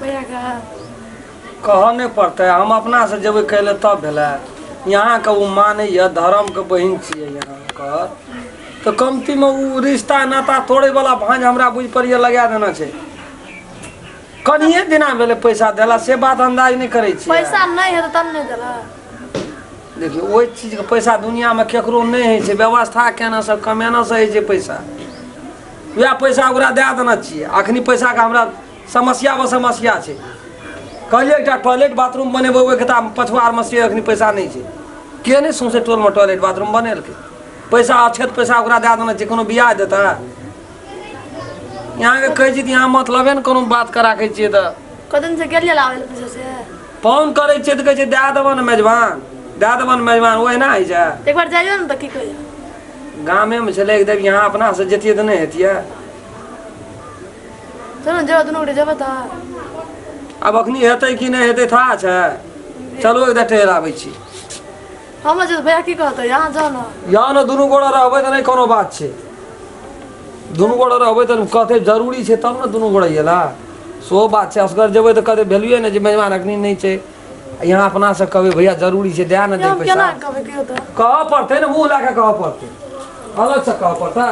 भैया के कहऽ नहि पड़तै, हम अपनासँ जेबै कहै लए तब भेलै। यहाँके ओ मानैए, धर्मके बहिन छियै यहाँके, तऽ कमतीमे ओ रिश्ता नाता तोड़ैवला भाँज हमरा बुझि पड़ैए लगा देना छै। कनिए दिना भेलै पैसा देला, से बात अन्दाज नहि करै छियै। पैसा नहि हेतै तब नहि देला। देखियौ, ओहि चीजके पैसा दुनिआँमे केकरो नहि होइ छै। व्यवस्था केनासँ कमेनासँ होइ छै पैसा। वएह पैसा ओकरा दए देना छियै। अखनी पैसाके हमरा समस्या ब समस्या छै। कहलियै एकटा टॉयलेट बाथरूम बनेबै ओहिके तऽ पछुआरमे, से अखनी पैसा नहि छै। के नहि सौंसे टोलमे टॉयलेट बाथरूम बनेलकै? पैसा अछैत पैसा ओकरा दए देने छियै। कोनो बियाह देतै? यहाँके कहै छी तऽ यहाँ मतलबे ने कोनो बात के राखै छियै तऽ। कतन से गेलियै लाबै लए पैसा से? फोन करै छियै तऽ कहै छै दए देबऽ ने मेजबान, दए देबऽ ने मेजबान। ओहिना होइ छै। एक बार जाइयो ने तऽ की कहियो? गामेमे छलै एकदम, यहाँ अपनासँ जैतियै तऽ नहि हेतियै। चलो ने, जेबै दुनू गोटे जेबै तऽ। आब अखनी हेतै कि नहि हेतै था छै। चलू, एक टहल आबै छी। हम जे भैया की कहतै? यहाँ जाउ ने। यहाँ ने दुनू गोड़ा रहबै तऽ नहि कोनो बात छै। दुनू गोड़ा रहबै तऽ कहतै जरूरी छै, तब ने दुनू गोड़ा एला, सेहो बात छै। असगर जेबै तऽ कहतै वैल्यूए नहि छै, मेजबान अखनी नहि छै। यहाँ अपनासँ कहबै, भैया जरूरी छै, दए ने दे हम पैसा। केना कहबै कहियो तऽ? कहऽ पड़तै ने, मुँह लए कऽ कहऽ पड़तै, अलगसँ कहऽ पड़तै।